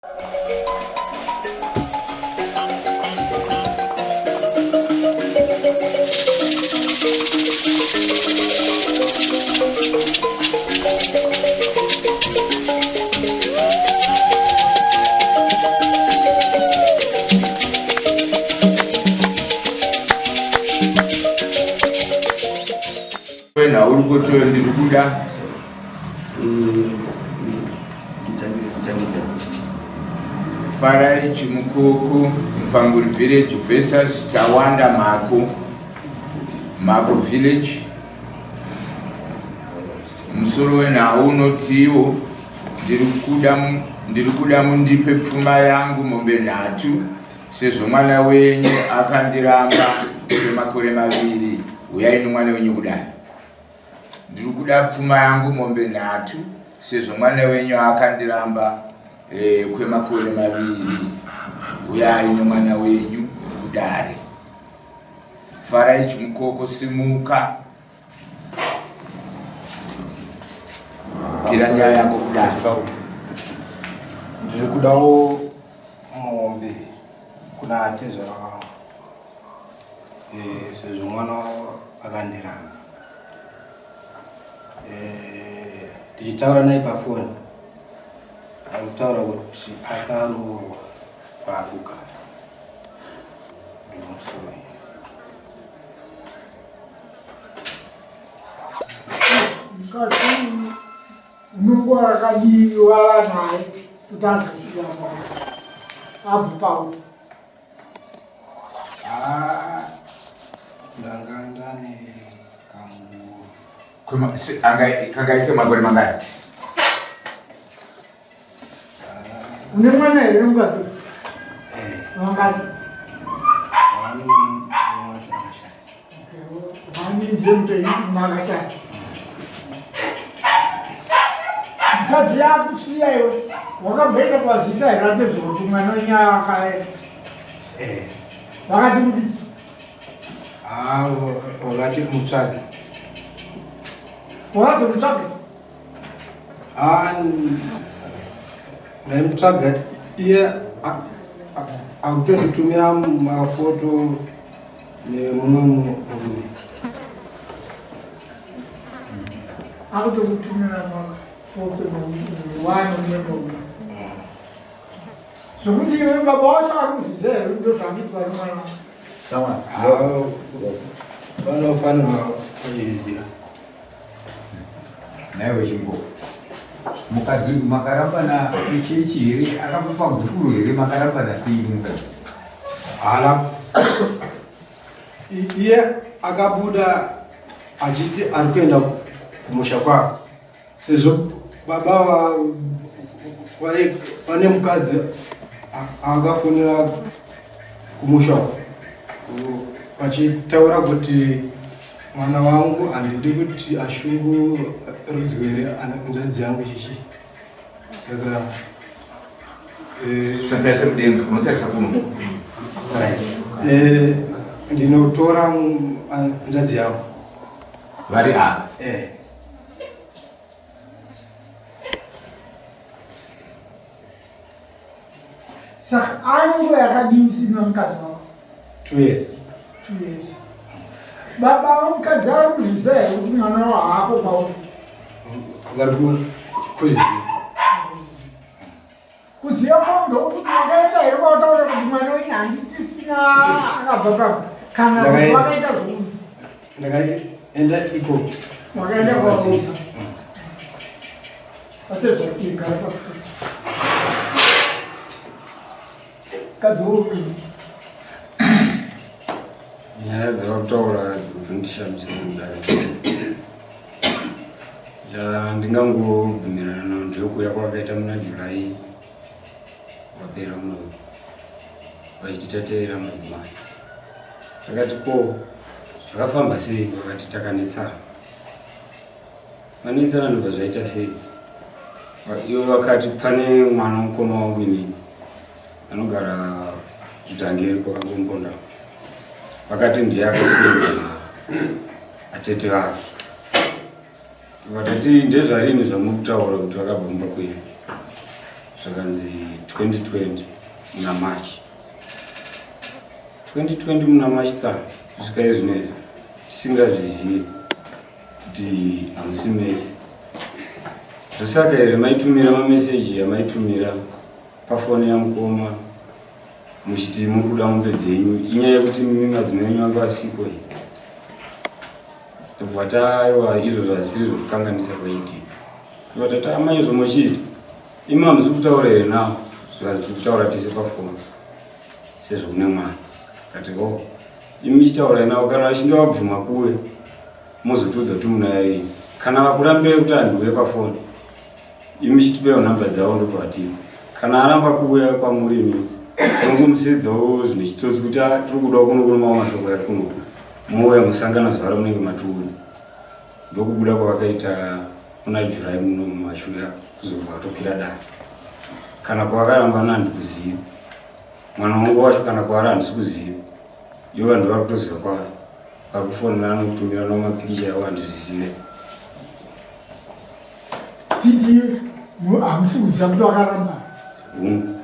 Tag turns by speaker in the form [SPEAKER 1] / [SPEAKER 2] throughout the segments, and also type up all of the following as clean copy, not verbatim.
[SPEAKER 1] Wenhau uri ndiri kuda Farai Chimukoko, Mupanguri Village versus Tawanda Mako, Mako Village. Musoro wenhau unotiwo ndiri kuda mundipe pfuma yangu mombe nhatu sezvo mwana wenyu akandiramba kwemakore maviri huyai nomwana wenyu kudai. Ndiri kuda pfuma yangu mombe nhatu sezvo mwana wenyu akandiramba e, kwemakore maviri. Huyai nemwana wenyu kudare. Farai Chimukoko simuka. Pira nyaya yako kudare.
[SPEAKER 2] Ndiri kudawo mombe kuna atezvara vangu. Eh, sezvo mwana akandiramba eh, ndichitaura naye pafoni akutaura kuti akaroorwa kwaakugara ndomusoro
[SPEAKER 3] mukadzi unonguva yakadii wava naye kuti azosvika abve pauti
[SPEAKER 2] Ah, ndanga ndane kanguva.
[SPEAKER 1] Kangaite makore mangani?
[SPEAKER 3] Une mwana here nomukadzi? Eh. Vangani?
[SPEAKER 2] Vani mumwe wacho akashaya.
[SPEAKER 3] Vani ndiye mupenyu mumwe akashaya. Mukadzi yakusiya iwe wakamboenda kwazisa here atezvo kuti mwana wenyu akaenda?
[SPEAKER 2] Eh.
[SPEAKER 3] Vakati kudii?
[SPEAKER 2] Ah, wakati mutsvage.
[SPEAKER 3] Wakazomutsvaga?
[SPEAKER 2] Ah, ndaimutsvaga iye akutonditumira mafoto nemumwe murume.
[SPEAKER 3] Akutokutumira mafoto nemumwe murume. Zvekuti iwe baba wacho ari kuzviziva here kuti ndozvakuitwa nemwana
[SPEAKER 2] vanofanirwa kuzviziva.
[SPEAKER 1] Naiwe chimbo mukadzi makarambana kuchechi here akakupa gupuro here makarambana sei mukadzi?
[SPEAKER 2] Haana iye akabuda achiti ari kuenda kumusha kwavo sezvo baba vane mukadzi akafonera kumusha vachitaura kuti mwana wangu handidi kuti ashungurudzwe here hanzvadzi yangu chichi saka
[SPEAKER 1] usatarisa mudenga unotarisa kuno
[SPEAKER 2] eh, ndinotora hanzvadzi yangu
[SPEAKER 1] vari ava eh.
[SPEAKER 3] Saka anguva yakadii usina mukadzi wako?
[SPEAKER 2] 2 years.
[SPEAKER 3] 2 years. Baba vamukadzi ari kuzviziva here kuti mwana wavo haako kwauri?
[SPEAKER 2] Vari kuziva.
[SPEAKER 3] Kuziva kwavo ndokuti wakaenda here kwawataura kuti mwana wenyu handisisina akabva papo kana kuti wakaita zvokuti
[SPEAKER 2] ndakaenda ikoko.
[SPEAKER 3] Wakaenda kwawauza. Atezva igara pasi. Kadzi wokuti
[SPEAKER 4] Nyaya dzavakutaura dzikutondishamisa kudai. Yandingangobvumirana nayo ndeyekuuya kwakaita muna July wapera unoyu vachititateera madzimai. Akati ko zvakafamba sei vakati takanetsana. Manetsana ndobva zvaita sei? Ivo vakati pane mwana mukoma wangu inini anogara kudhangeri kwakangomponda vakati ndiye akasiedza atete vake vatati ndezvarini zvamuri kutaura kuti vakabva mumba kwenyu Zvakanzi 2020 muna March. 2020 muna March tsa kusvika izvinezvi tisingazvizivi kuti hamusi mese. Ndosaka here maitumira mameseji amaitumira pafoni yamukoma muchiti muri kuda mombe dzenyu, inyaya yekuti mimi madzimai enyu anga asiko iyi. Tobva taiwa izvo zvasiri zvokukanganisa kwaiitika. Tobva tati amai izvo muchiita imi hamusi kutaura here nawo? Zvikanzi tiri kutaura tese pafoni sezvo kune mwana. Kati o oh, imi muchitaurai navo, kana vachinge vabvuma kuuya mozotiudza kuti munaya rini. Kana vakurambirai kuti handiuye pafoni, imi muchitipewo nhamba dzavo ndopavatipo. Kana aramba kuuya kwamuri imi tinongomusedzawo zvine chitsotsi kuti ah, tiri kudawo kuno kuno mawo mashoko ari kuno, mouya musangana zuva ramunenge matiudza. Ndokubuda kwavakaita muna July muno mumashure kuzobva vatokwira dare. Kana kwavakaramba nandi kuziva mwana wangu wacho, kana kwaari handisi kuziva. Ivo vanhu vari kutoziva kwavari, vari kufonera nokutumira nomapikicha yavo, handizvizive.
[SPEAKER 3] Titi hamusi kuziva kuti vakaramba?
[SPEAKER 4] Hungu.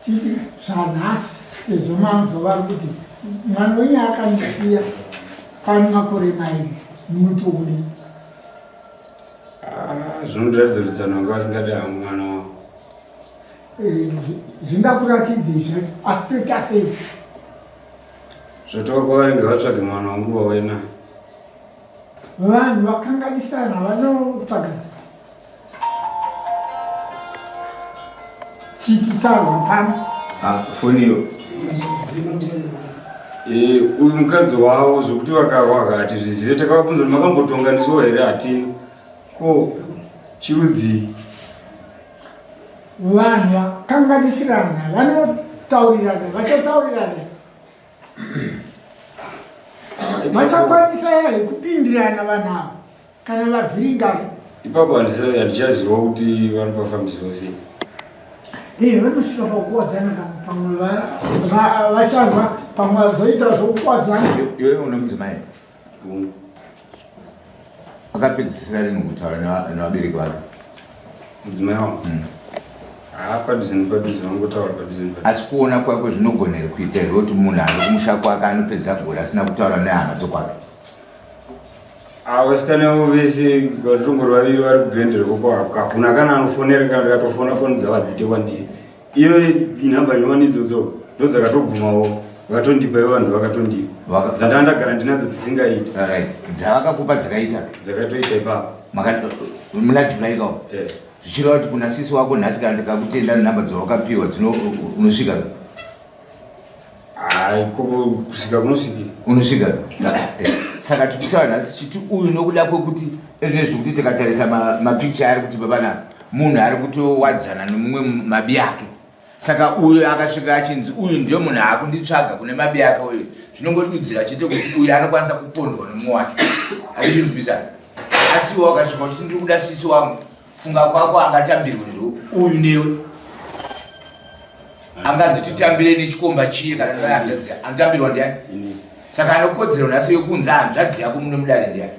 [SPEAKER 3] Titi zvanhasi sezvo manzwa vari kuti mwana wenyu akandisiya pane makore mairi, munotokudii?
[SPEAKER 4] Ah, zvinondiratidza kuti tsano vanga vasingadi havo mwana wavo.
[SPEAKER 3] Eh, zvingakuratidze zvacho, asi toita sei?
[SPEAKER 4] Zvatova kwavari, ngavatsvage mwana wangu vauye naye.
[SPEAKER 3] Vanhu vakanganisana vanotsvaga tititarwa pano.
[SPEAKER 1] Ah, foni iyo.
[SPEAKER 4] Eh, uyu mukadzi wavo zvokuti vakarwa hatizvizive. Takavabvunza kuti makambotonganiswa here, hatina. Ko chirudzii?
[SPEAKER 3] Vanhu vakanganisirana vanotaurirana, vachataurirana, vachakwanisa here kupindirana vanhu ava kana vavhiringana?
[SPEAKER 4] Ipapo handichaziva kuti vanopafambiswa sei.
[SPEAKER 3] Eh, vanosvika pakuwadzana, kana pamwe vacharwa, pamwe vazoita zvokuwadzana.
[SPEAKER 1] Iwe une mudzimai? Akapedzisira rini kutaura nevabereki vake
[SPEAKER 4] mudzimai wangu? Haa, padhuze nepadhuze vangotaura, padhuze nepadhuze.
[SPEAKER 1] Asi kuona kwako zvinogona here kuita here kuti munhu ari kumusha kwake anopedza gore asina kutaura nehama dzokwake?
[SPEAKER 4] Vasikana avo vese vatongori vaviri vari kugendereko, hakuna kana anofonera. Kana ndikatofona, foni dzavo hadzite kwandiri. Iyo nhamba nyowani idzodzo ndodzakatobvumawo vatondipa ivo, vanhu vakatondipa dzandanga ndagara ndinadzo dzisingaiti.
[SPEAKER 1] Right, dzavakakupa dzakaita?
[SPEAKER 4] Dzakatoita ipapo.
[SPEAKER 1] Muna July kawo?
[SPEAKER 4] Eh.
[SPEAKER 1] Zvichireva kuti kuna sisi wako nhasi kana ndikakutenda nhamba dzawakapiwa dzino, unosvika?
[SPEAKER 4] Hai, koko kusvika kunosvikira.
[SPEAKER 1] Unosvika. Eh, saka tikutaura nhasi tichiti uyu nokuda kwekuti nezvekuti tikatarisa mapikicha ari kuti babana munhu ari kutowadzana nemumwe mabi ake, saka uyu akasvika achinzi uyu ndiyo munhu aakunditsvaga kune mabi ake uyu, zvinongodudzira chete kuti uyu anokwanisa kupondwa nemumwe wacho, atichinzwisa. Asi iwe wakasvika uchiti ndiri kuda sisi wangu, funga kwako angatambirwe ndo uyu newe anganzi titambire nechikomba chiye kana ndai hanzvadzi, anotambirwa ndiani?
[SPEAKER 4] Ini.
[SPEAKER 1] Saka anokodzero nhasi yokunza hanzvadzi yako muno mudare ndiani,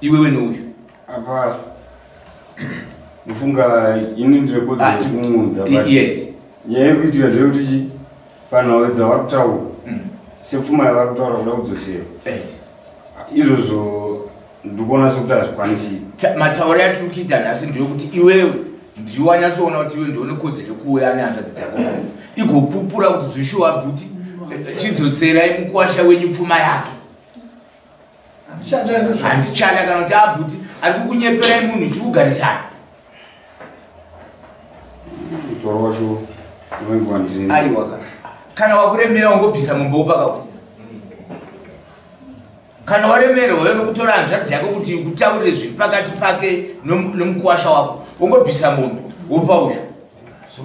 [SPEAKER 1] iwewe neuyu?
[SPEAKER 4] Apa ndofunga ini ndine kodzero
[SPEAKER 1] Ah,
[SPEAKER 4] yekumuunza, but
[SPEAKER 1] yes.
[SPEAKER 4] Nyaya yekuitika ndeyekuti chi panhau dzavari kutaura sepfuma yavari kutaura kuda kudzosera, izvozvo ndikuona sekuti hazvikwanisi.
[SPEAKER 1] Matauro atiri kuita nhasi ndeyekuti iwewe ndiwe wanyatsoona kuti iwe ndione kodzero yekuuya nehanzvadzi dzako igopupura kuti zvishuwa bhuti, chidzoserai mukuwasha wenyu pfuma yake. Handichada, kana kuti abhuti ari kukunyeperai munhu tikugarisana.
[SPEAKER 4] Mutoro wacho unenge wandiri.
[SPEAKER 1] Aiwa, kana wakuremera ungobvisa mombe wopaka. Kana waremerwa nokutora hanzvadzi yako kuti kutaurire zviri pakati pake nomukuwasha wako, wongobvisa mombe wopa uyu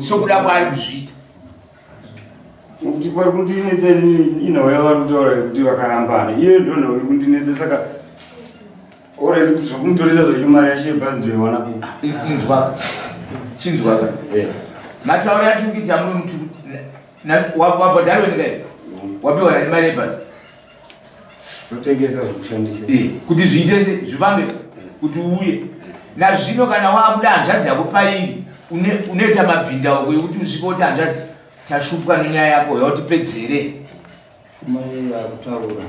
[SPEAKER 1] sokuda kwaari kuzviita.
[SPEAKER 4] Kuti pari kundinetsa inhau yavari kutaura yekuti vakarambana, iyo ndo nhau iri kundinetsa. Saka already kuti zvokumutoresa zvacho, mari yacho yebhazi ndoiwana kupi?
[SPEAKER 1] Inzwaka, chinzwaka, matauro atiri kuita muno mutu wabhadharwe ndingai wapiwa nani mari yebhazi?
[SPEAKER 4] Totengesa zvokushandisa.
[SPEAKER 1] Kuti zviite zvifambe kuti uuye nazvino. Kana wakuda hanzvadzi yako pairi Unoita mabhindauko ekuti usvike kuti hanzvadzi tashupwa nenyaya yako yautipedzere.
[SPEAKER 4] Pfuma iye yakutaura.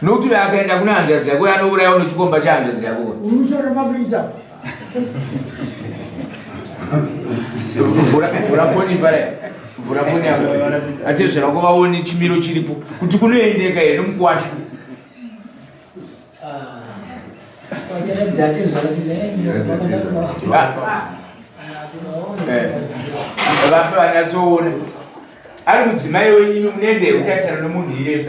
[SPEAKER 1] Nokuti uyo akaenda kuna hanzvadzi yako anouraiwa nechikomba chehanzvadzi yako.
[SPEAKER 3] Unoshanda mabhiza.
[SPEAKER 1] Vhura foni pare. Vhura foni yako. Atezvera ko vaone chimiro chiripo kuti kunoendeka here mukwasha. Vape vanyatsoona. Ari mudzimai wenyu munoenda kutarisana nomunhu iyeye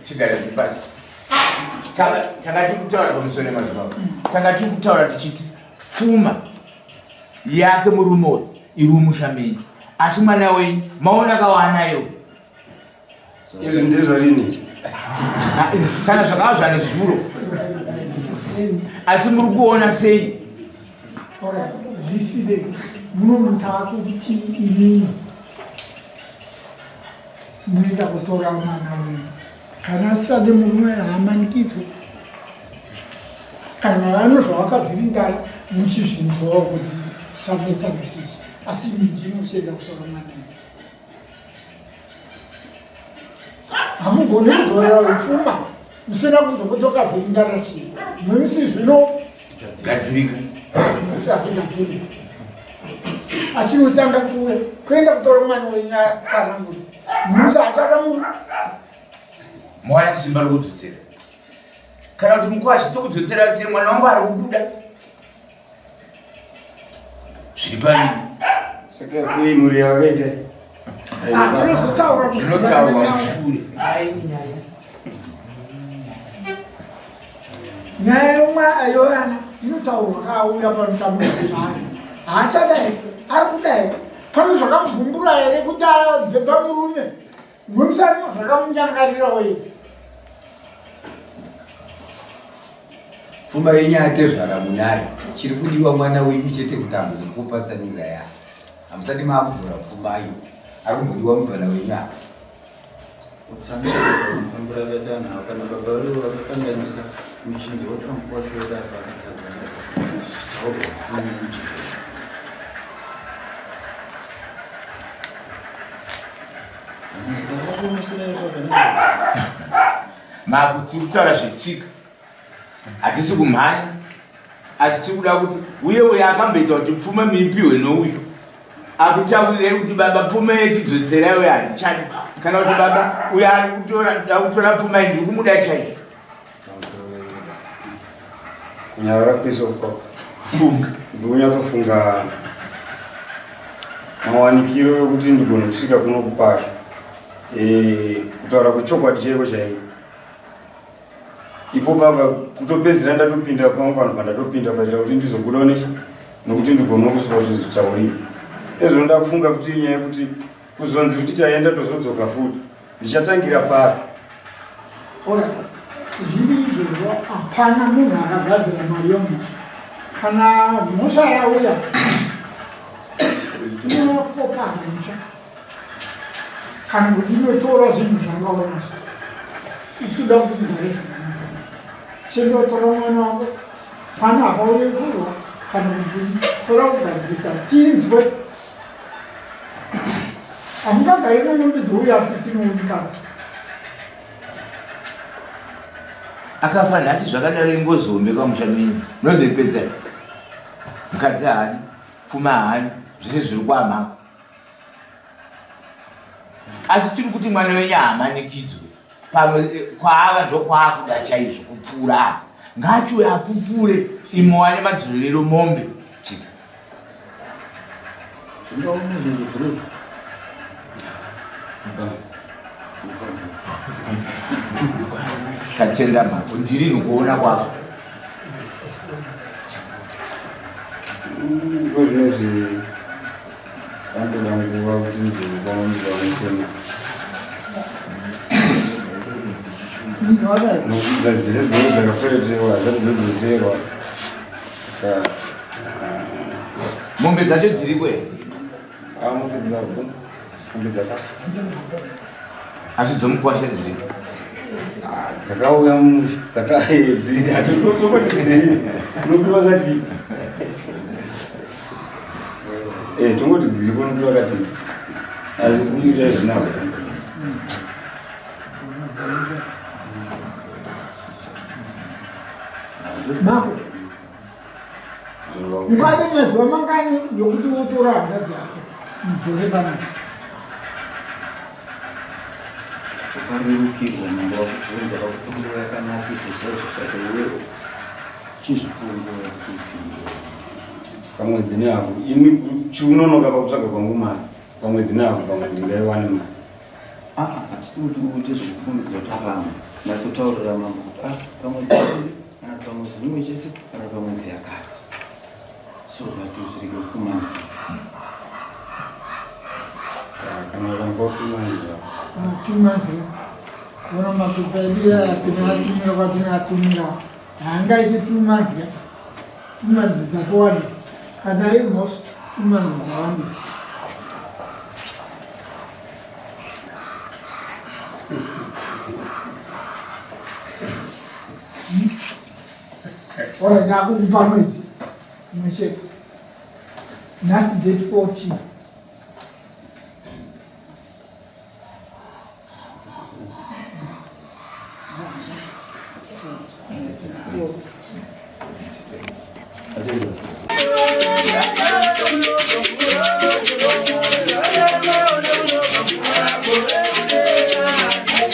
[SPEAKER 1] Chigare pasi. Tanga tiri kutaura pamusoro emazuva ano. Tanga tiri kutaura tichiti pfuma yake murume uyu iri mumusha menyu, asi mwana wenyu maona kawaanayo.
[SPEAKER 4] Izvi ndezvarini?
[SPEAKER 1] Kana zvakava zvanezuro, asi muri kuona sei?
[SPEAKER 3] Zviside munomuta kuti inini munoenda kutora mwana wenyu. Kana asisade murume haamanikidzwe. Kana vanozvavakavhiringana muchizvinzwawo kuti chanetsa ndechii, asi ndimi muchienda kutora mwana wenyu. Hamugoni kudzorera pfuma musina kuzokotoka vhiringana chii musi zvino
[SPEAKER 1] gadzirika
[SPEAKER 3] azvigadzirika achinotanga kuwe kuenda kutora mwana wenyu atsanangura musi achada munhu
[SPEAKER 1] mowana simba rokudzotsera kana kuti mukwasha tokudzotsera sei mwana wangu ari kukuda zviri paviri.
[SPEAKER 4] Saka kui mhuri yavakaita?
[SPEAKER 3] Tinozotaura
[SPEAKER 1] zvinotaurwa mushure.
[SPEAKER 3] Nyaya yevana inotaurwa kaauya panotamuka zvayo. Haachada here? Ari kuda here? Pane zvakamugumbura here kuti abve pamurume? Mumusarimo zvakamunyangarirawo here?
[SPEAKER 5] Pfuma yenyu atezvara munayo, chiri kudiwa mwana wenyu chete kuti ambozokupatsanura ya. Hamusati maakudzora pfumayo, ari kumbodiwa mubvana wenyu apa.
[SPEAKER 4] Kutsanangura kufambira kaita nhau kana baba vedu vakakanganisa muchinzi wotora mukwasha wete apa akatadza zvichitaurwa kuti
[SPEAKER 1] Makuti kutaura zvetsika hatisi kumhanya, asi tiri kuda kuti uye uyo akamboita kuti pfuma mipiwe nouyu akutaurirei kuti baba pfuma yechidzotsera iwe handichadi, kana kuti baba uyo ari kutora kutora pfuma iyi ndiri kumuda chaizvo.
[SPEAKER 4] Kunyarara kweso kwako.
[SPEAKER 1] Funga.
[SPEAKER 4] Ndikunyatsofunga mawanikiro ekuti ndigone kusvika kuno kupasha. Kutaura kuchokwadi chaiko chaiko. Ipo baba kutopedzisira ndatopinda pamwe panhu pandatopinda paita kuti ndizobudawo nechi nokuti ndigone kusvika kuti zvitaurike. Ezvo ndakufunga kuti inyaya yekuti kuzonzi kuti taenda tozodzoka futi ndichatangira pari.
[SPEAKER 3] Ora zviri izvozvo hapana munhu akagadzira mari yomusha. Kana mhosva yauya inokopa musha kana kuti inotora zvinhu zvangaona ichida kuti mugare zvakanaka. Chendotora mwana wako pano hapauye kurwa kana kuti tora kugadzirisa tinzwe. Hamungagari nemombe dzouya asisina mukadzi.
[SPEAKER 1] Akafa nhasi zvakadaro ingozi hombe kwamusha menyu munozoipedza. Mukadzi haani, pfuma haani, zvese zviri kwamhako. Asi tiri kuti mwana wenyu haamanikidzwe. Pamwe kwaava ndokwaakuda chaizvo kupfuura apa. Ngaachiuye apupure imowane madzorero mombe chete.
[SPEAKER 4] Zvingaone izvozvo bro.
[SPEAKER 1] Tatenda mhako ndiri nokuona kwako.
[SPEAKER 4] Iko zvinozvi vandoda nguva kuti ndizokwanisa dzese dzee dzakakweretewa hazvati dzodzoserwa saka.
[SPEAKER 1] Mombe dzacho dziriko here?
[SPEAKER 4] Ah, mombe dzako. Mombe dzakafa.
[SPEAKER 1] Asi dzomukwasha dziriko?
[SPEAKER 4] Ah, dzakauya musha dziri hatitokoti dziri unopiwa kati eh tongoti dziri kunopiwa kati asi zvichiita zvinako.
[SPEAKER 3] Mako ungave mazuva mangani yokuti wotora hanzvadzi yako mugore panapa?
[SPEAKER 6] Ukarerukirwa mambo vakubvunza vakupa nguva yakanakisa chaizvo, saka iwe chizvipa nguva yekuti upindure.
[SPEAKER 4] Pamwedzi nehafu. Ini chiunonoka pakutsvaga kwangu mari, pamwedzi nehafu pamwe ndingaiwane mari.
[SPEAKER 6] Aa, hatidi kuti uite zvekufungidzira kuti pamwe. Nyatsotaurira mambo kuti a pamwedzi miviri kana pamwedzi mumwe chete kana pamwedzi yakati, so that zvirege kumanikidza.
[SPEAKER 4] Ah, kana ukamboa 2 months.
[SPEAKER 3] 2 months. Ona mapepa edu aya tinoatumira kwatinoatumira, haangaiti 2 months ka. 2 months dzakawandisa. Kana iri mhosva, 2 months dzawandisa. Ora, ndakukupa mwedzi mumwe chete. Nhasi date 14.